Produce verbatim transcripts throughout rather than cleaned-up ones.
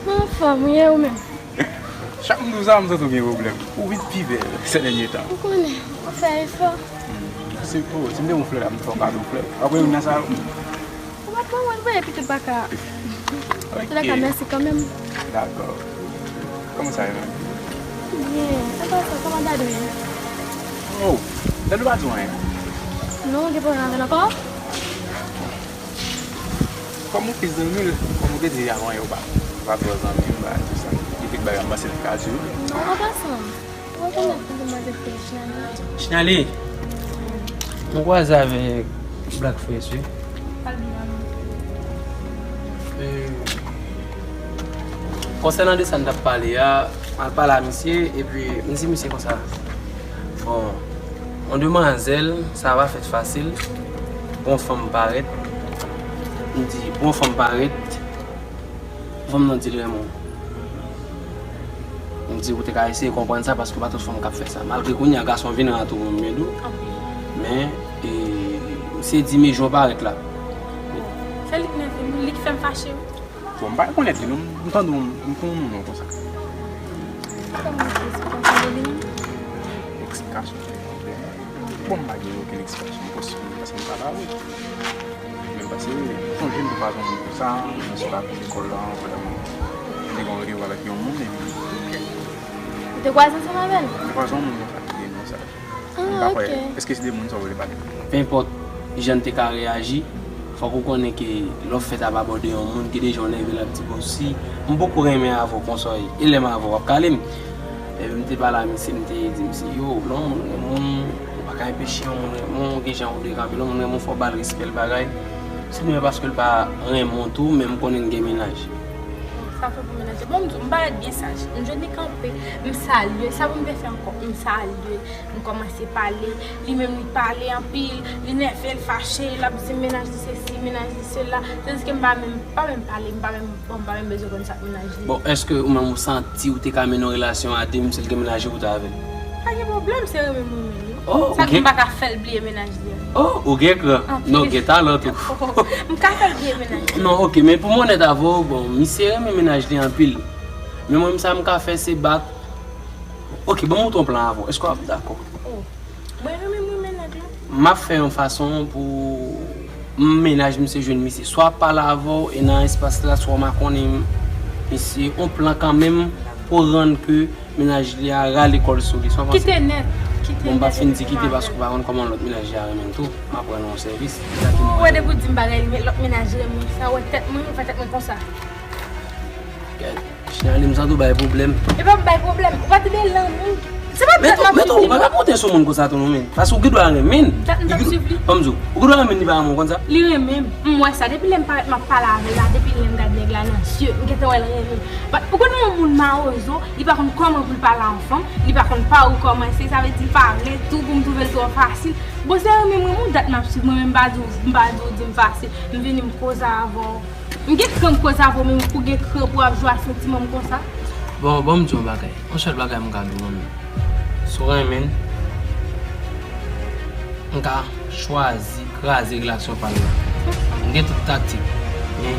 Mwen anfòm, wi, e ou menm? Chak m di w sa, m santi w gen pwoblèm. Ou vin pi bèl sè dènye tan. Ou konnen, ou fè efò. Hmm, se pou, si m te yon flè la, m fè w kado flè. Apre, yon nan sa. Ou pa t mwen wè, pitit baka. Ok. Antouka, mèsi kanmenm. Dakò. Kòman sa ye menm? Byen. Apa sa, kòman dad ou ye? Oh, dad ou pa di w anyen? Non, gen pwoblèm avè l ankò? Kòm ou ki zanmi l, kòm ou te di avan, yo pa, pa twò zanmi, m pa di sa. Li te bay, m panse l ka di w. Non, an pasan, ou rekonèt m te manzè ki rele Chinali? Chinali, mwen kwaze avèk Black Face, wi. Pale byen avè m. E, konsènan de sa n t ap pale a, m al pale a misye, epi m di misye konsa, bon, yon demwazèl, sa va fèt fasil. Bon fanm parèt. M di, bon fanm parèt. Fanm nan di l renmen w. M di, ou te ka eseye konprann sa, paske pa tout fanm k ap fè sa. Malgre kounye a, gason vin rate w menm, men dou. Men, e, misye di, men jan w parèt la. Se li k nève m, li k fè m fache, wi. Bon, m pa rekonèt li, non. M tande w, m konn yon non konsa. Kòman w fè esplike sa de li menm? Eksplikasyon trè konplè. Bon, m pa gen okenn eksplikasyon posib, paske m pa pale. Men m panse, sonje m te kwaze yon moun konsa, men se pa pou lekòl la, vrèman. M te gen yon randevou avèk yon moun, epi. Ou te kwaze ansanm avè l? M te kwaze yon moun konsa, ki te konsa. M pa kwè. Èske se de moun sa w vle pale? Penpòt jan n te ka reyaji, fòk ou konnen ke lè w fèt ap abòde yon moun ki deja w nève l ap di, bon, si m poko renmen avè w konsa w ye, e lè m avè w, w ap kale m. Epi m te pale a misye, m te di misye, yo, lè yon moun renmen w, ou pa ka enpeche yon moun renmen w, gen jan ou dwe kanpe, lè yon moun renmen w, fò w ba l respè l bagay. Sitou men paske l pa renmen w tou, men m konnen l gen mennaj. Sa fè pou mennaj. Bon, m di w, m parèt byen saj. M jwenn li kanpe, m salye. Sa pou m te fè ankò? M salye. M kòmanse pale, li menm li pale anpil, li nève, l fache, l ap di m mennaj li sesi, mennaj li sela. Tandiske m pa menm, pa menm pale, m pa menm, bon, m pa menm bezwen konn sa k mennaj li. Bon, èske ou menm ou santi ou te ka mennen yon relasyon a de, menm si l gen mennaj li, ou te avè l? Pa gen pwoblèm, se renmen m renmen l, wi. Oh, sa k m pa ka fè l bliye mennaj li a. Oh, ou gen kran. Non, gen talan tou. M ka fè l bliye mennaj li. Non, ok, men pou m onèt avè w, bon, misye renmen mennaj li anpil. Men mwen, sa m ka fè, se bat Ok, ban m montre yon plan avè w. Èske w ap dakò? Oh. Mwen renmen mwen mennaj la. M ap fè yon fason pou m mennaj misye jwenn misye. Swa ap pale avè w e nan espas la, swa w makonnen misye, yon plan kanmenm pou rann ke mennaj li a rale kò l sou li. Swa w konprann? Kite nèt, kite nèt. Bon, m pa fin di kite paske w pa konn kòman lòt mennaj li a renmen l tou. M ap rann ou yon sèvis. Ou wè depi w di m bagay, lòt mennaj renmen sa, ou wè tèt mwen, ou fè tèt mwen konsa. Gad, Chinali, m santi w bay pwoblèm. E pa m bay pwoblèm, ou pa tande lanmou. Se pa dat m ap swiv li, non. Men tou, ou pa ka konte sou moun konsa tou non, men. Paske ou gen dwa renmen l. Dat m t ap swiv li. Ban m di w, ou gen dwa renmen l, li pa renmen w, ou konn sa? Li renmen m. M wè sa. Depi lè m parèt, m ap pale avè l la, depi lè m gad nèg la nan zye, m gentan wè l renmen m. But, ou konn yon moun mawozo, li pa konn kòman pou l pale a yon fanm, li pa konn pa ou kòmanse, sa vle di l pa vle tou, pou m twouve l twò fasil. Bon, se renmen m, renmen w, dat m ap swiv, mwen menm m pa di w, m pa di w di m fasil. M vini, m koze avè w. M gen kran m koze avè w, men ou gen kran pou w ap jwe ak santiman m konsa? Bon, bon, m di w yon bagay. Yon sèl bagay m ka di w, mwen menm. Si w renmen m, m ka chwazi kraze relasyon pa n nan. M gen tout taktik, men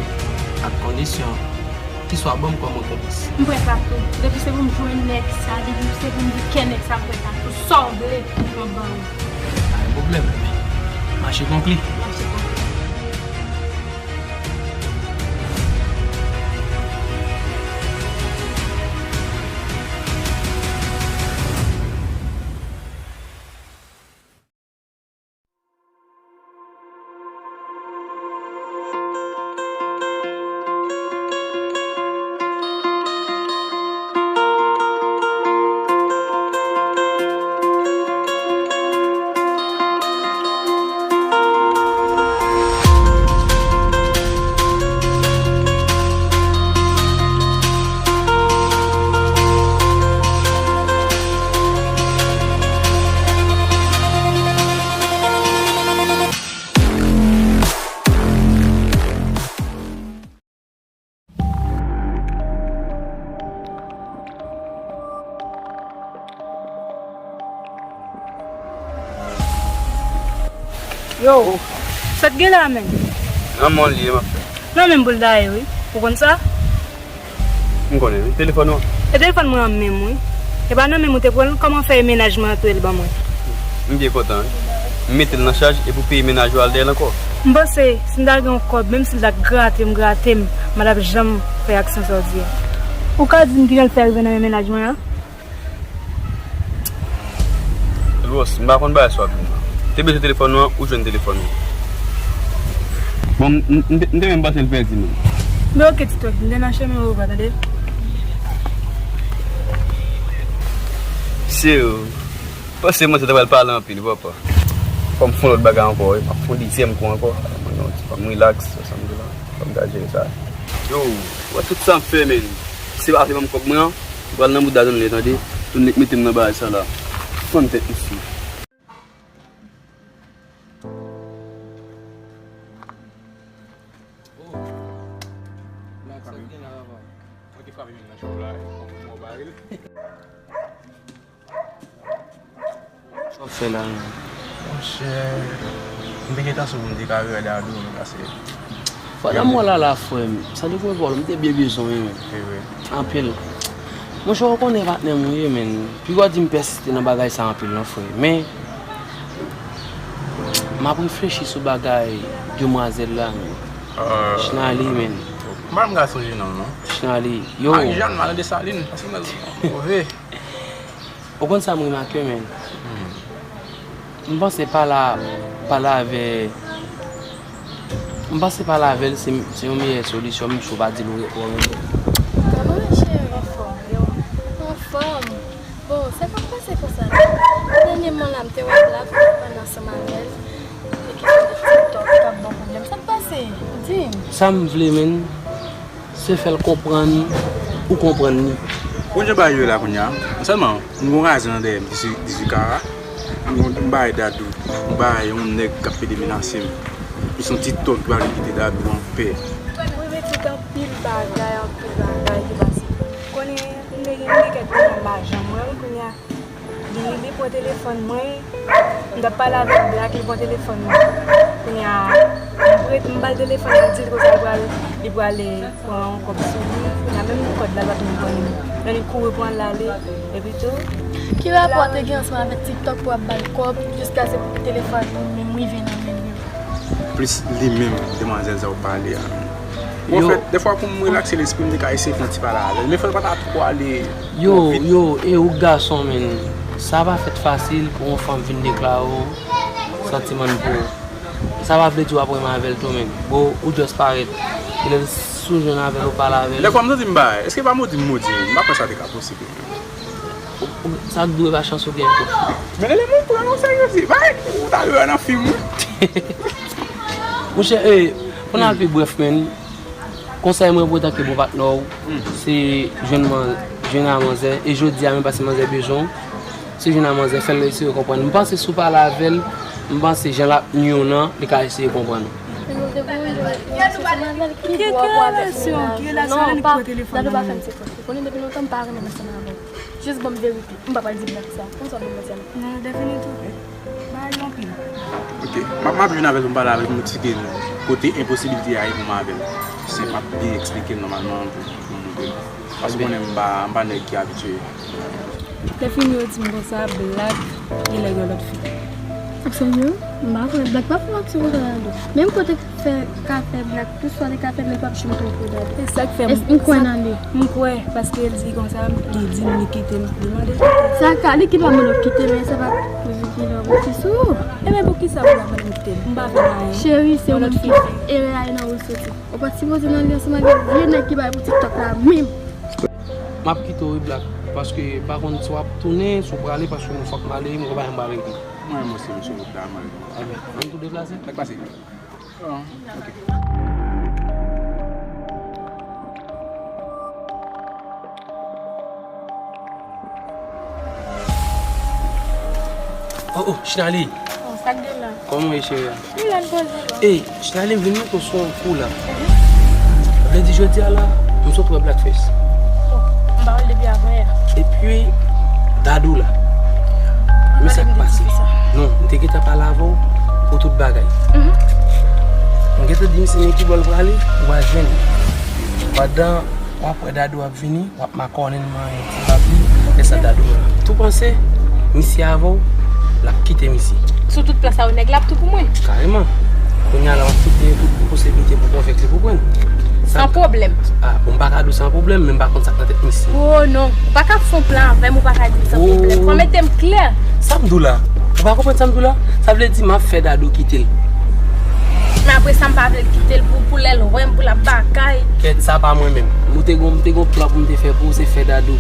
ak kondisyon, ki swa ban m kòm rekonpans. M prèt a tou. Depi se pou m jwenn nèg sa, depi se pou m vin kè nèg sa, m prèt a tou. Sa w vle, m ap ban ou. Pa gen pwoblèm. Mache konkli. Mache konkli. Yo, sa t gen la menm? Nan men w li ye, m ap fè. Nan men m pou l ta ye, wi. Ou konn sa? M konnen, wi. Telefòn ou an? E telefòn mwen an menm, wi. E pa nan menm ou te pran l, kòman fè e mennaj mwen an tou e l ban mwen? M byen kontan, wi. M mete l nan chaj epi w peye mennaj ou al dèyè l ankò. M panse, si m ta gen yon kòb, menm si l ta grate m, grate m, m pa t ap janm fè aksyon sa w di a. Ou ka di m ki jan l fè rive nan men mennaj mwen an? Lwòs, m pa konn bagay sa w ap di m nan. Te bezwen telefòn ou an, ou jwenn telefòn ou. Bon, m, m, m te, m te menm panse l pèdi menm. Men oke, Tito, m te nan chemen Wova, tande? Se ou. Panse mwen se ta pral pale anpil, papa. Fò m fè yon lòt bagay ankò, wi. M ap fè yon dezyèm kou ankò. Mwen gen yon ti fò m rilaks, sa m di la. Fò m ta jere sa. Yo, wè tout sa m fè, menn. Se pa se ban m kòb mwen an, m pral nan bouda Donley, tande. Donley k mete m nan bagay sa la. Fann tèt misye. Oh. Black, sa k gen la, papa? Mwen ki frape menm nan cho la, e konn mò baril. Sa w ap fè la menm? Monchè, m te gentan sou pou m te ka rele Dadou, men pase. Fò Dadou wè la la, frè m. Sa te fè vòlò, m te byen bezwen w, wi, menm. Anpil. Monchè, ou konnen patnè m ou ye, menn. Piga w di m pèsiste nan bagay sa anpil, non, frè. Men, m ap reflechi sou bagay demwazèl la, menn. Chnali, menn. M pa menm ka sonje non, non. Chnali, yo. Marijàn, Madan Desalin, paske mwen move. Ou konn sa m remake, menn? M panse pale, pale avè, m panse pale avè l se, se yon meyè solisyon, menm si w pa di l ou, ou renmen l. Kòman cheri, anfòm, yo? Anfòm. Bon, sa k ap pase konsa la? Dènyèman la, m te wè Black ap pale ansanm avè l. E ki fè de TikTok k ap ban pwoblèm. Sa k pase? Di m. Sa m vle, menn. Se fè l konprann ou konprann li. Ou konn jan bagay yo ye la kounye a? Sèlman, m gen yon razen nan dèyè m ki se dizuit kara. M gen yon bagay Dadou, yon bagay yon nèg k ap pede menase m. Li se yon ti tòg ki pa vle kite Dadou anpè. Wi, men tout anpil bagay, anpil bagay ki pase. Konnen, m te gen, m te gen kèk pwoblèm, m pa janm wè l kounye a. Li, li pran telefòn mwen, m t ap pale avèk Black, li pran telefòn mwen. Kounye a, m prete, m ba l telefòn, li di l konsa li pral, li pral pran yon kòb sou li. Kounye a, menm kòd la, l pa t menm konnen. Men li kouri pran l ale, epi tou. Ki rapò te gen ansanm avèk TikTok pou ap ba l kòb, jiskaske pou telefòn mwen menm rive nan men l? Plis li menm, demwazèl sa w pale a. Bon, yo, anfèt, dèfwa pou m relakse lespri m, m te ka eseye fè yon ti pale avè l. Men fò l pa ta twò ale twò vit. Yo, yo, e ou gason, menn. Sa pa fèt fasil pou yon fanm vin deklare w santiman l pou ou. Sa pa vle di w ap renmen avè l tou, menn. Bro, ou just parèt. Lè l si w jwenn avè l, ou pale avè l. Dèfwa m santi m bay. Èske pa modi m modi, menn? M pa kwè sa te ka posib. Ou, ou, sa dwe pa chans ou gen tou. Men lè moun pran w serye, se bay ou ta dwe wè nan fim, wi. Monchè, e, pou n al pi brèf, menn, konsèy mwen pou w tanke bon patnè w, se jwenn man-, jwenn a manzè, e jodi a, menm paske manzè bezwen w, se jwenn a manzè, fè l eseye konprann. M panse si w pale avè l, m panse jan l ap nwi w nan, li ka eseye konprann ou. Men nou te konn jwe, se manzè ki dwa pou avèk mennaj. Ki relasyon, ki relasyon, annik pran telefòn nan men. Non, pa, Dadou pa fè m se kote. Ou konnen depi lontan m pa renmen ansanm avè w. Jis ban m verite. M pa pral di Black sa. Konsa w vin mwen sèlman. Non, definitely. Bagay yo anpil. Ok. M ap, m ap jwenn avè l pou m pale avè l, pou m eksplike l kote enposiblite a ye pou m avè l. Se m ap byen eksplike l nòmalman pou, pou m montre l. Paske ou konnen m pa, m pa nèg ki abitye. Lè fini yo di m konsa, Black genlè gen lòt fi. Ou serye? M pa kwè. Black pa fè yon aksyon konsa la tou. Menm kote fè, ka fè Black, tout sa li ka fè, men l p ap janm twonpe w Dadou. E sa k fè m, m kwè nan li. M kwè, paske l di konsa, li di m li kite m, li mande l kite. Sa ka, li ki pa mande w kite, men se pa pou di ki lè w kite sou. Ebyen, poukisa pou l ap mande m kite l? M pa fè l anyen. Cheri, se ou menm ki fè erè a, e nan ou l soti. Ou pa t sipoze nan li ansanm ak vye nèg ki bay pou TikTok la, menm. M ap kite w wi, Black, paske m pa konn si w ap tounen, si w prale, paske mwen fòk m ale, mwen pa janm prale wi. Mwen menm osi, m sou wout la, mwen. Ebyen, ann tou deplase. Sa k pase? Ah, ok. Oh, oh, Chnali. Oh, sa k gen la? Kòman w ye, cheri? M la, m poze la. Ey, Chnali, m vin mete w sou yon kou la. Mhm. Vle di jodi a la, m sot wè Blackface. Oh, m pa wè l depi avanyè. Epi, Dadou la. Men sa k pase? Non, m te gentan pale avè w pou tout bagay. Mhm. M gentan di misye men ki bò l prale, ou pral jwenn li. Pandan W ap wè Dadou ap vini, w ap makònen l manyen ti bab li. Lè sa Dadou tou panse misye avè w, l ap kite misye. Sou tout plan sa yo, nèg la ap tou pou mwen. Kareman. Kounye a la, w ap tout gen tout posiblite pou konvenk li pou pran. San pwoblèm. Ah, bon, m pa ka di w san pwoblèm, men m pa konn sa k nan tèt misye. Oh non, ou pa ka fè yon plan avè m, ou pa ka di m san pwoblèm. Fò mete m klè. Sa m di w la? Ou pa konprann sa m di w la? Sa vle di m ap fè Dadou kite l. Men apre sa, m pa vle l kite l pou, pou lè l wè m, pou l ap bagay. Kèt, sa pa mwen menm. Mwen te gon, m te gon plan pou m te fè pou ou, se fè Dadou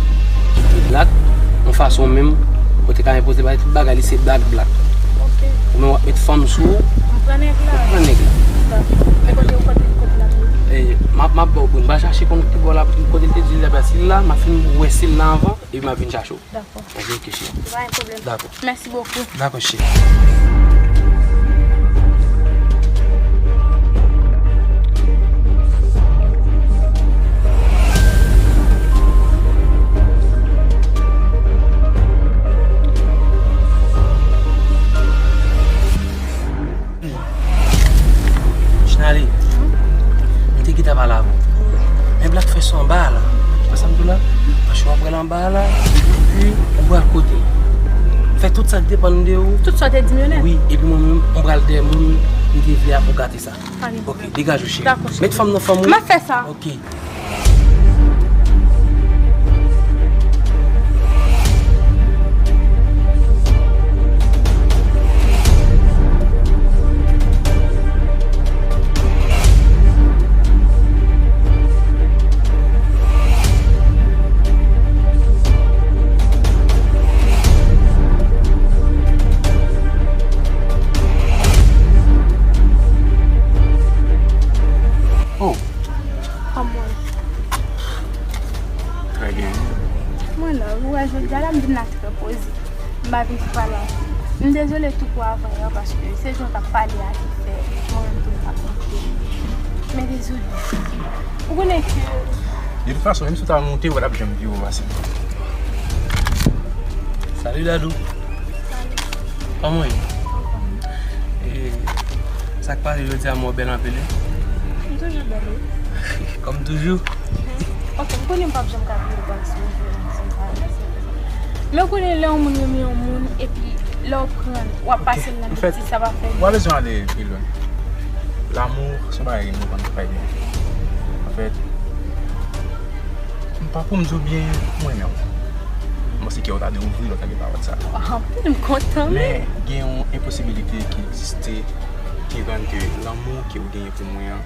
kite Black, yon fason menm, ou te ka enpoze bay tout bagay, li se Black, Black. Ok. Ou menm w ap met fanm sou ou. M pran nèg la. Ou pran nèg la. Dakò. Men kote, kote, kote l ap ye? E, m ap, m ap ba w pou m va chache konn ki bò l ap, kote l te di l ap ye, si l la, m ap fin wè si l la anvan, epi m ap vin chache w. Dakò. Ok, ok, cheri. Pa gen pwoblèm. Dakò. Mèsi bokou. Dakò, cheri. Chinale, m te gentan pale avè w. Men Black fè sa anba a la. Ou wè sa m di w la? Paske w ap wè l anba a la, epi ou pral kote. Fè tout sa k depann de ou. Tout sa w te di m yo nèt? Wi, epi mwen menm, m pral dèyè moun m te vle a pou gate sa. Pa gen pwoblèm. Ok, degaje w, cheri. Dakò, cheri. Met fanm nan fanm ou. M ap fè sa. Ok. Oh. Kòman w ye? Trè byen. Mwen la, ou wè, jodi a la, m vin la trè poze. M pa vin pou pale anpil. M dezole tou pou avanyè, paske se jan w t ap pale a ki fè mwen menm tou m pa konte. Men dezole. Ou konnen ke... De tout fason, menm si w ta monte, ou pa t ap janm pi wo pase m. Salut, Dadou. Kòman w ye? E, sa k pase jodi a, m wè w bèl anpil, wi. M toujou bèl, wi. Kòm toujou? Ok, m konnen m p ap janm ka vin bak sou yon vre moun, se pa yon... Men w konnen lè yon moun renmen yon moun, epi lè w pran l, w ap pase l nan betiz, sa pa fè byen. Ou pa bezwen ale pi lwen. Lanmou, se yon bagay ki nou konn fè byen. Anfèt, m pa pou m di w byen, mwen renmen w. M panse kè w ta dwe ouvri lè w tande pawòl sa a. Anpil, m kontan, men. Men gen yon enposibilite ki egziste, ki rann ke lanmou ke w genyen pou mwen an,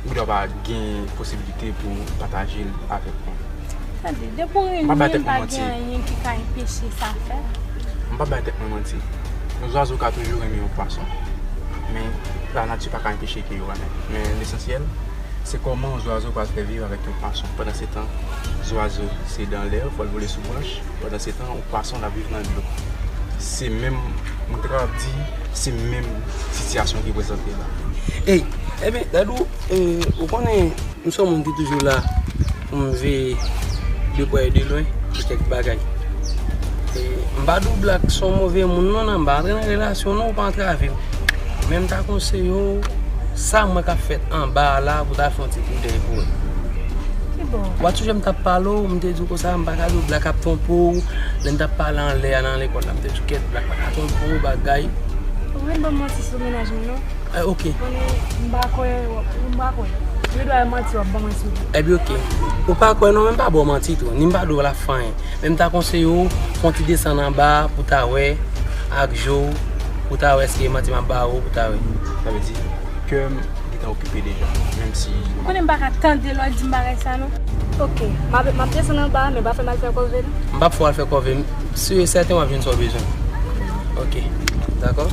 ou dwa pa gen posibilite pou w pataje l avèk mwen. Tande, depi w renmen m, pa gen anyen ki ka enpeche sa fèt. M p ap bay tèt mwen manti. Yon zwazo ka toujou renmen yon pwason. Men, lanati pa ka enpeche ke yo renmen. Men, lesansyèl, se kòman yon zwazo pral fè viv avèk yon pwason. Pandansetan, zwazo, se dan lè, fò l vole sou branch. Pandansetan, yon pwason, l ap viv nan dlo. Se menm, mwen te kapab di, se menm sitiyasyon ki prezante la. Ey, ebyen, Dadou, e, ou konnen, m se yon moun ki toujou la pou m veye de prè e de lwen pou kèk bagay. E, m pa di w Black se yon move moun, non, non, m pa antre nan relasyon, non, ou pa antrave m. Men m ta konseye w, sa mwen k ap fèt anba a la, pou w ta fè yon ti koudèy pou mwen. Ki bò? W ap sonje m t ap pale w, m te di w konsa, m pa ka di w Black ap twonpe w, lè m t ap pale anlè a nan lekòl la, m te di w kèt, Black pa ka twonpe w, bagay. Ou vin ban m manti sou mennaj mwen, non? Eh, ok. Konnen, m pa kwè, m pa kwè. Yo dwa manti w ap ban mwen sou li. Ebyen, ok. Ou pa kwè non, men m pa ba w manti tou. Ni m pa di w l ap fè anyen. Men m ta konseye w, fè yon ti desann anba pou w ta wè, ak je w, pou w ta wè èske e manti m ap ba ou, pou w ta wè. Sa vle di, kè m gentan okipe deja, menm si... Ou konnen m pa ka tande lè w di m bagay sa non. Ok, m ap, m ap desann anba, men pa fè m al fè kòve non. M p ap fè w al fè kòve, m si e sèten w ap jwenn sa w bezwen. Ok, dakò?